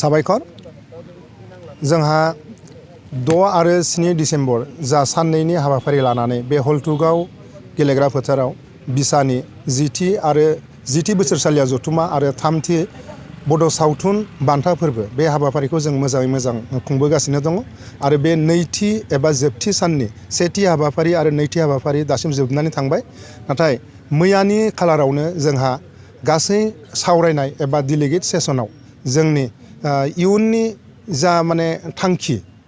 साबायखर जोंहा 6 आरो 7 डिसेम्बर जा साननैनि हाबाफारि लानानै बे हलथुगाव गेलेग्रा फोथाराव बिसानि 10थि आरो 10थि बोसोरसालिया जथुमा आरो 3थि बड' सावथुन बान्था फोरबो बे हाबाफारिखौ जों मोजाङै मोजां खुंबोगासिनो दङ आरो बे नैथि एबा जोबथि साननि सेथि हाबाफारि आरो नैथि हाबाफारि दासिम जोबनानै थांबाय नाथाय मैयानि खालारावनो जोंहा गासै सावरायनाय एबा डेलिगेट सेसनाव जोंनि इयुननि जा माने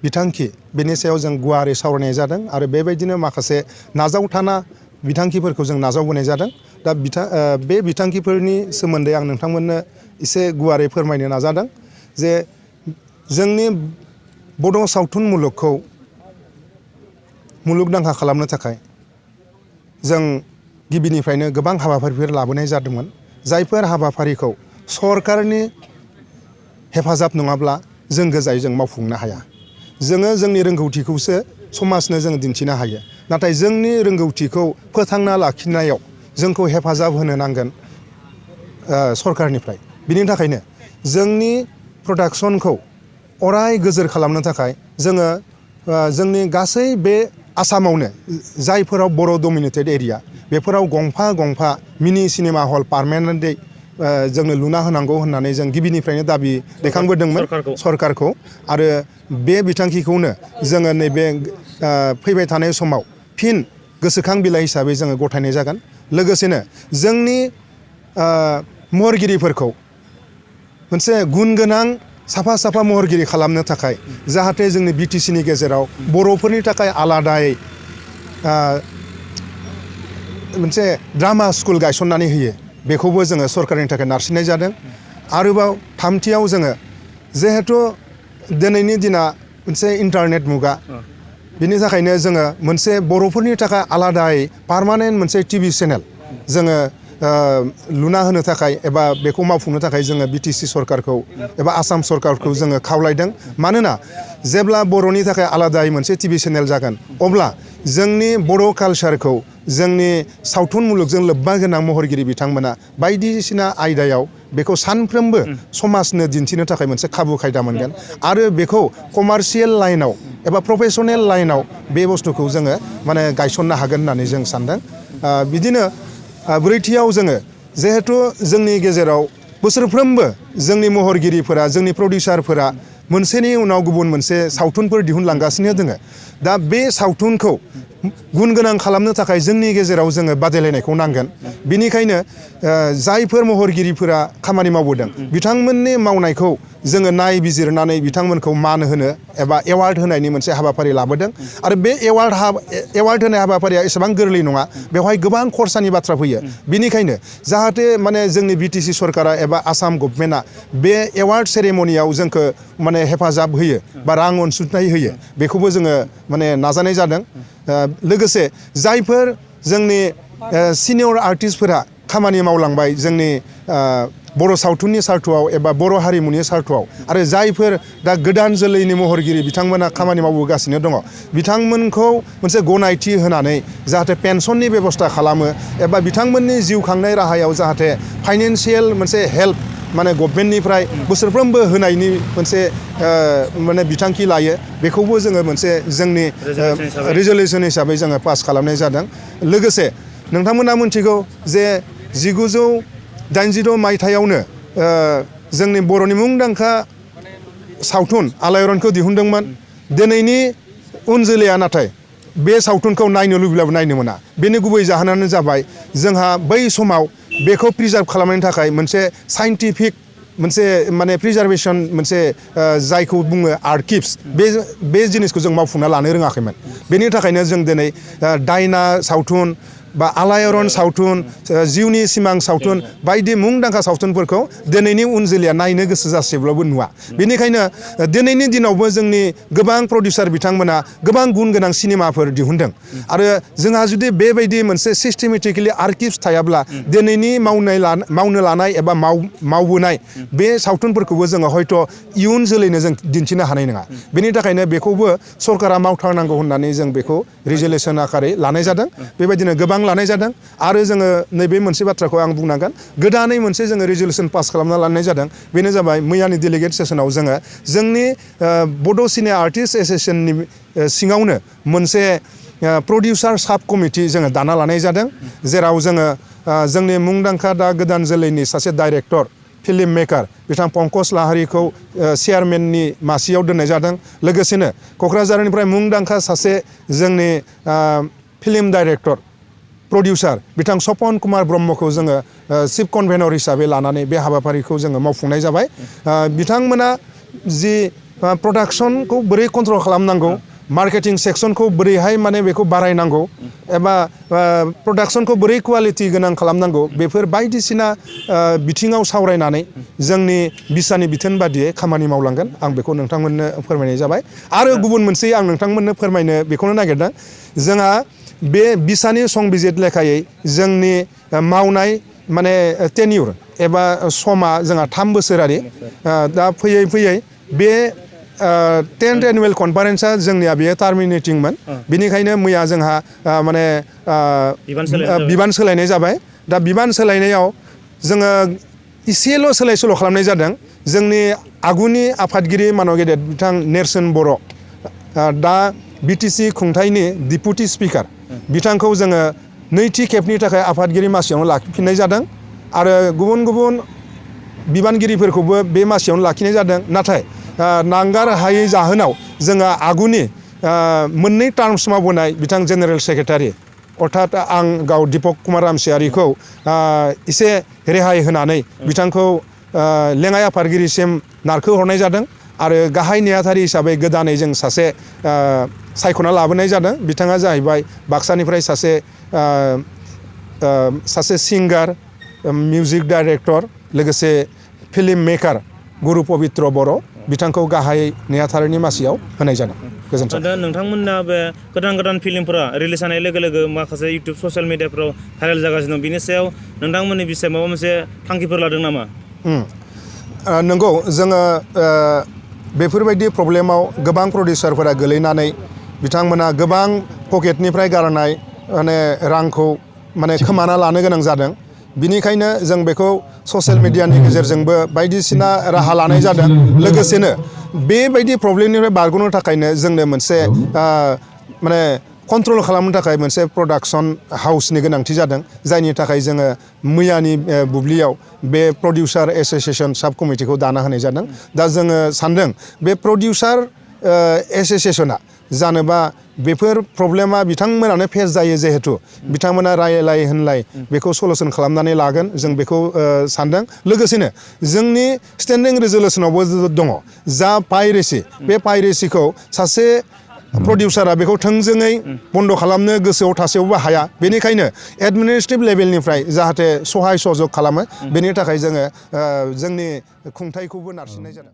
बिथांखि बेनि सायाव जों गुवारै सावरायनाय जादों आरो बेबायदिनो माखासे नाजावथाना बिथांखिफोरखौ जों नाजावबोनाय जादों दा बे बिथांखिफोरनि सोमोन्दै आं नोंथांमोननो एसे गुवारै फोरमायनो नाजादों जे जोंनि बड' सावथुन मुलुगखौ मुलुगदांखा खालामनो थाखाय जों गिबिनिफ्रायनो गोबां हाबाफारिफोर लाबोनाय जादोंमोन जायफोर हाबाफारिखौ सरकारनि हेफाजाब नङाब्ला जों गोजायै जों मावफुंनो हाया जोङो जोंनि रोंगौथिखौसो समाजनो जों दिन्थिनो हायो नाथाय जोंनि रोंगौथिखौ फोथांना लाखिनायाव जोंखौ हेफाजाब होनो नांगोन सरकारनिफ्राय बिनि थाखायनो जोंनि प्रडाक्शनखौ अराय गोजोर खालामनो थाखाय जोङो जोंनि गासै बे आसामावनो जायफोराव बर' डमिनेटेड एरिया बेफोराव गंफा मिनि सिनेमा हल पार्मानेन्टै जोंनो लुना होनांगौ होननानै जों गिबिनिफ्रायनो दाबि दैखांबोदोंमोन सरकारखौ आरो बे बिथांखिखौनो जोङो नैबे फैबाय थानाय समाव फिन गोसोखां बिलाइ हिसाबै जोङो गथायनाय जागोन लोगोसेनो जोंनि महरगिरिफोरखौ मोनसे गुन गोनां साफा महरगिरि खालामनो थाखाय जाहाथे जोंनि बिटिसिनि गेजेराव बर'फोरनि थाखाय आलादायै मोनसे ड्रामा स्कुल गायसननानै होयो बेखौबो जोङो सरकारनि थाखाय नारसिननाय जादों आरोबाव थामथियाव जोङो जिहेथु दिनैनि दिना मोनसे इन्टारनेट मुगा बिनि थाखायनो जोङो मोनसे बर'फोरनि थाखाय आलादायै पार्मानेन्ट मोनसे टिभि चेनेल जोङो लुना होनो थाखाय एबा बेखौ मावफुंनो थाखाय जोङो बिटिसि सरकारखौ एबा आसाम सरकारखौ जोङो खावलायदों मानोना जेब्ला बर'नि थाखाय आलादायै मोनसे टिभि चेनेल जागोन अब्ला जोंनि बर' कालचारखौ जोंनि सावथुन मुलुगजों लोब्बा गोनां महरगिरि बिथांमोना बायदिसिना आयदायाव बेखौ सानफ्रोमबो समाजनो दिन्थिनो थाखाय मोनसे खाबु खायदा मोनगोन आरो बेखौ कमार्शियेल लाइनाव एबा प्रफेसनेल लाइनाव बे बुस्थुखौ जोङो माने गायसननो हागोन होननानै जों सानदों बिदिनो ब्रैथियाव जोङो जिहेथु जोंनि गेजेराव बोसोरफ्रोमबो जोंनि महरगिरिफोरा जोंनि प्रडिउसारफोरा मोनसेनि उनाव गुबुन मोनसे सावथुनफोर दिहुनलांगासिनो दङ दा बे सावथुनखौ गुन गोनां खालामनो थाखाय जोंनि गेजेराव जोङो बादायलायनायखौ नांगोन बिनिखायनो जायफोर महरगिरिफोरा खामानि मावबोदों बिथांमोननि मावनायखौ जोङो नायबिजिरनानै बिथांमोनखौ मान होनो एबा एवार्ड होनायनि मोनसे हाबाफारि लाबोदों आरो बे एवार्ड होनाय हाबाफारिया एसेबां गोरलै नङा बेवहाय गोबां खरसानि बाथ्रा फैयो बिनिखायनो जाहाथे माने जोंनि बिटिसि सरकारा एबा आसाम गभर्नमेन्टआ बे एवार्ड सेरेमनियाव जोंखौ माने हेफाजाब होयो बा रां अनसुंथाइ होयो बेखौबो जोङो माने नाजानाय जादों लोगोसे जायफोर जोंनि सिनियर आर्टिस्टफोरा खामानि मावलांबाय जोंनि बर' सावथुननि सार्थआव एबा बर' हारिमुनि सार्थआव आरो जायफोर दा गोदान जोलैनि महरगिरि बिथांमोना खामानि मावबोगासिनो दङ बिथांमोनखौ मोनसे गनायथि होनानै जाहाथे पेन्सननि बेबस्था खालामो एबा बिथांमोननि जिउ खांनाय राहायाव जाहाथे फाइनेन्सियेल मोनसे हेल्प माने गभर्नमेन्टनिफ्राय बोसोरफ्रोमबो होनायनि मोनसे माने बिथांखि लायो बेखौबो जोङो मोनसे जोंनि रिजलिउसन हिसाबै जोङो पास खालामनाय जादों लोगोसे नोंथांमोना मिथिगौ जे 1986 मायथाइयावनो जोंनि बर'नि मुंदांखा सावथुन आलायारनखौ दिहुनदोंमोन दिनैनि उन जोलैया नाथाय बे सावथुनखौ नायनो लुबैब्लाबो नायनो मोना बेनि गुबै जाहोनानो जाबाय जोंहा बै समाव बेखौ प्रिजार्भ खालामनायनि थाखाय मोनसे साइन्टिफिक मोनसे माने प्रिजार्भेसन मोनसे जायखौ बुङो आर्किभ्स बे जिनिसखौ जों मावफुंना लानो रोङाखैमोन बेनि थाखायनो जों दिनै डायना सावथुन बा आलायारन सावथुन जिउनि सिमां सावथुन बायदि मुंदांखा सावथुनफोरखौ दिनैनि उन जोलैया नायनो गोसो जासेब्लाबो नुवा बेनिखायनो दिनैनि दिनावबो जोंनि गोबां प्रडिउसार बिथांमोना गोबां गुन गोनां सिनेमाफोर दिहुनदों आरो जोंहा जुदि बेबायदि मोनसे सिस्टेमेटिकेलि आर्किभ्स थायाब्ला दिनैनि मावनो लानाय एबा मावबोनाय बे सावथुनफोरखौबो जोङो हयथ' इयुन जोलैनो जों दिन्थिनो हानाय नङा बेनि थाखायनो बेखौबो सरकारा मावथारनांगौ होननानै जों बेखौ रिजलिउसन आकारै लानाय जादों बेबायदिनो गोबां लानाय जादों आरो जोङो नैबे मोनसे बाथ्राखौ आं बुंनांगोन गोदानै मोनसे जोङो रेजलिउसन पास खालामना लानाय जादों बेनो जाबाय मैयानि डेलिगेट सेसनाव जोङो जोंनि बड' सिने आर्टिस्ट एस'सिएशननि सिङावनो मोनसे प्रडिउसार साब कमिटि जोङो दाना लानाय जादों जेराव जोङो जोंनि मुंदांखा दा गोदान जोलैनि सासे डाइरेक्टर फिल्म मेकार बिथां पंकज लाहारिखौ चेयारमेननि मासियाव दोननाय जादों लोगोसेनो क'क्राझारनिफ्राय मुंदांखा सासे जोंनि फिल्म डाइरेक्टर प्रडिउसार बिथां सपन कुमार ब्रह्मखौ जोङो चिफ कनभेनर हिसाबै लानानै बे हाबाफारिखौ जोङो मावफुंनाय जाबाय बिथांमोना जि प्रडाक्सनखौ बोरै कन्ट्रल खालामनांगौ मार्केटिं सेक्सनखौ बोरैहाय माने बेखौ बारायनांगौ एबा प्रडाक्सनखौ बोरै क्वालिटि गोनां खालामनांगौ बेफोर बायदिसिना बिथिङाव सावरायनानै जोंनि बिसानि बिथोन बादियै खामानि मावलांगोन आं बेखौ नोंथांमोननो फोरमायनाय जाबाय आरो गुबुन मोनसे आं नोंथांमोननो फोरमायनो बेखौनो नागिरदों जोंहा बे बिसानि संबिजित लेखायै जोंनि मावनाय माने टेन्युर एबा समा जोंहा 3 बोसोरारि दा फैयै फैयै बे 10th एनुवेल कनफारेन्सआ जोंनिया बेयो टार्मिनेटिंमोन बिनिखायनो मैया जोंहा माने बिबान सोलायनाय जाबाय दा बिबान सोलायनायाव जोङो इसेल' सोलाय सोल' खालामनाय जादों जोंनि आगुनि आफादगिरि मानव गेदेर बिथां नेरसोन बर' दा बिटिसि खुंथायनि डिपुटि स्पिकार बिथांखौ जोङो नैथि खेबनि थाखाय आफादगिरि मासियावनो लाखिफिननाय जादों आरो गुबुन गुबुन बिबानगिरिफोरखौबो बे मासियावनो लाखिनाय जादों नाथाय नांगार हायै जाहोनाव जोंहा आगुनि मोननै टार्म्स मावबोनाय बिथां जेनेरेल सेक्रेटारि अर्थात आं गाव दीपक कुमार रामसियारिखौ एसे रेहाय होनानै बिथांखौ लेङाइ आफादगिरिसिम नारखोहरनाय जादों आरो गाहाय नेहाथारि हिसाबै गोदानै जों सासे सायख'ना लाबोनाय जादों बिथाङा जाहैबाय बाक्सानिफ्राय सासे सिंगार मिउजिक डाइरेक्टर लोगोसे फिल्म मेकार गुरु पबित्र बर' बिथांखौ गाहाय नेहाथारिनि मासियाव होनाय जादों गोजोन्थों दा नोंथांमोनना बे गोदान फिल्मफोरा रिलिज जानाय लोगो लोगो माखासे इउटुब ससियेल मिडियाफ्राव भाइरेल जागासिनो दं बिनि सायाव नोंथांमोननि बिषय माबा मोनसे थांखिफोर लादों नामा नंगौ जोङो बेफोरबायदि प्रब्लेमाव गोबां प्रडिउसारफोरा गोलैनानै बिथांमोना गोबां पकेटनिफ्राय गारनाय माने रांखौ माने खोमाना लानो गोनां जादों बिनिखायनो जों बेखौ ससियेल मिडियानि गेजेरजोंबो बायदिसिना राहा लानाय जादों लोगोसेनो बेबायदि प्रब्लेमनिफ्राय बारग'नो थाखायनो जोंनो मोनसे माने कन्ट्रल खालामनो थाखाय मोनसे प्रडाक्सन हाउसनि गोनांथि जादों जायनि थाखाय जोङो मैयानि बुब्लियाव बे प्रडिउसार एस'सिएशन साब कमिटिखौ दाना होनाय जादों दा जोङो सानदों बे प्रडिउसार एस'सिएशना जानोबा बेफोर प्रब्लेमा बिथांमोनानो फेस जायो जिहेतु बिथांमोना रायलाय होनलाय बेखौ सलुसन खालामनानै लागोन जों बेखौ सानदों लोगोसेनो जोंनि स्टेन्डिं रेजलिउसनावबो दङ जा पाइरेसि बे पाइरेसिखौ सासे प्रडिउसारा बेखौ थोंजोङै बन्द' खालामनो गोसोआव थासेयावबो हाया बेनिखायनो एडमिनिस्ट्रेटिभ लेभेलनिफ्राय जाहाथे सहाय सहयोग खालामो बेनि थाखाय जोङो जोंनि खुंथायखौबो नारसिननाय जादों